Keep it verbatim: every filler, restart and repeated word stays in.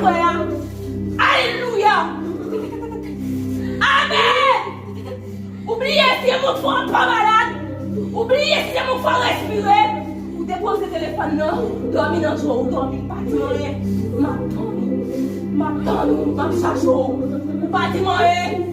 Frè a. Alelouya. Amèn. Ou bliye si se moun fò w pa malad. Ou bliye si se moun fò w respire. Ou depoze telefòn nan, dòmi nan djò, ou dòmi, pa di anyen. M ap tann ou. M ap tann ou, m ap chache w. Ou pa di m anyen.